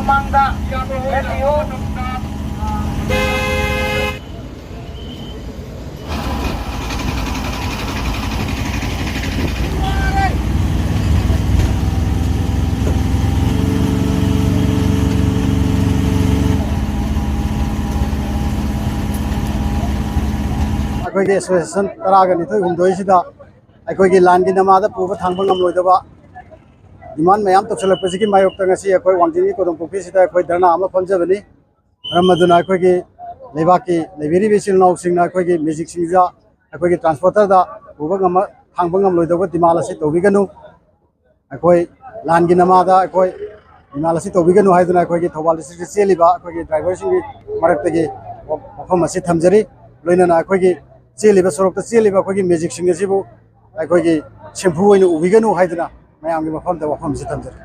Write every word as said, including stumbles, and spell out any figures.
ꯃꯥꯡꯗ ꯂꯦꯞꯄꯤꯌꯨ꯫ ꯑꯩꯈꯣꯏꯒꯤ ꯑꯦꯁꯣꯁꯤꯌꯦꯁꯟ ꯇꯔꯥꯒ ꯅꯤꯊꯣꯏ ꯍꯨꯝꯗꯣꯏꯁꯤꯗ ꯑꯩꯈꯣꯏꯒꯤ ꯂꯥꯟꯒꯤ ꯅꯃꯥꯗ ꯄꯨꯕ ꯊꯥꯡꯕ ꯉꯝꯂꯣꯏꯗꯕ ꯗꯤꯃꯥꯟ ꯃꯌꯥꯝ ꯇꯧꯁꯤꯜꯂꯛꯄꯁꯤꯒꯤ ꯃꯥꯌꯣꯛꯇ ꯉꯁꯤ ꯑꯩꯈꯣꯏ ꯋꯥꯡꯖꯤꯡꯒꯤ ꯀꯣꯗꯣꯡ ꯄꯨꯈ꯭ꯔꯤꯁꯤꯗ ꯑꯩꯈꯣꯏ ꯙꯔꯅꯥ ꯑꯃ ꯐꯝꯖꯕꯅꯤ꯫ ꯃꯔꯝ ꯑꯗꯨꯅ ꯑꯩꯈꯣꯏꯒꯤ ꯂꯩꯕꯥꯛꯀꯤ ꯂꯩꯕꯤꯔꯤꯕ ꯏꯆꯤꯜ ꯏꯅꯥꯎꯁꯤꯡꯅ ꯑꯩꯈꯣꯏꯒꯤ ꯃꯦꯖꯤꯛꯁꯤꯡꯗ ꯑꯩꯈꯣꯏꯒꯤ ꯇ꯭ꯔꯥꯟꯁꯄꯣꯔꯇꯔꯗ ꯄꯨꯕ ꯉꯝꯕ, ꯊꯥꯡꯕ ꯉꯝꯂꯣꯏꯗꯧꯕ ꯗꯤꯃꯥꯟ ꯑꯁꯤ ꯇꯧꯕꯤꯒꯅꯨ꯫ ꯑꯩꯈꯣꯏ ꯂꯥꯟꯒꯤ ꯅꯃꯥꯗ ꯑꯩꯈꯣꯏ ꯗꯤꯃꯥꯟ ꯑꯁꯤ ꯇꯧꯕꯤꯒꯅꯨ ꯍꯥꯏꯗꯨꯅ ꯑꯩꯈꯣꯏꯒꯤ ꯊꯧꯕꯥꯜ ꯗꯤꯁꯇ꯭ꯔꯤꯛꯇ ꯆꯦꯜꯂꯤꯕ ꯑꯩꯈꯣꯏꯒꯤ ꯗ꯭ꯔꯥꯏꯚꯔꯁꯤꯡꯒꯤ ꯃꯔꯛꯇꯒꯤ ꯋꯥꯐꯝ ꯑꯁꯤ ꯊꯝꯖꯔꯤ꯫ ꯂꯣꯏꯅꯅ ꯑꯩꯈꯣꯏꯒꯤ ꯆꯦꯜꯂꯤꯕ, ꯁꯣꯔꯣꯛꯇ ꯆꯦꯜꯂꯤꯕ ꯑꯩꯈꯣꯏꯒꯤ ꯃꯦꯖꯤꯛꯁꯤꯡ ꯑꯁꯤꯕꯨ ꯑꯩꯈꯣꯏꯒꯤ ꯁꯦꯝꯐꯨ ꯑꯣꯏꯅ ꯎꯕꯤꯒꯅꯨ ꯍꯥꯏꯗꯨꯅ ꯃꯌꯥꯝꯒꯤ ꯃꯐꯝꯗ ꯋꯥꯐꯝ ꯑꯁꯤ ꯊꯝꯖꯔꯤ꯫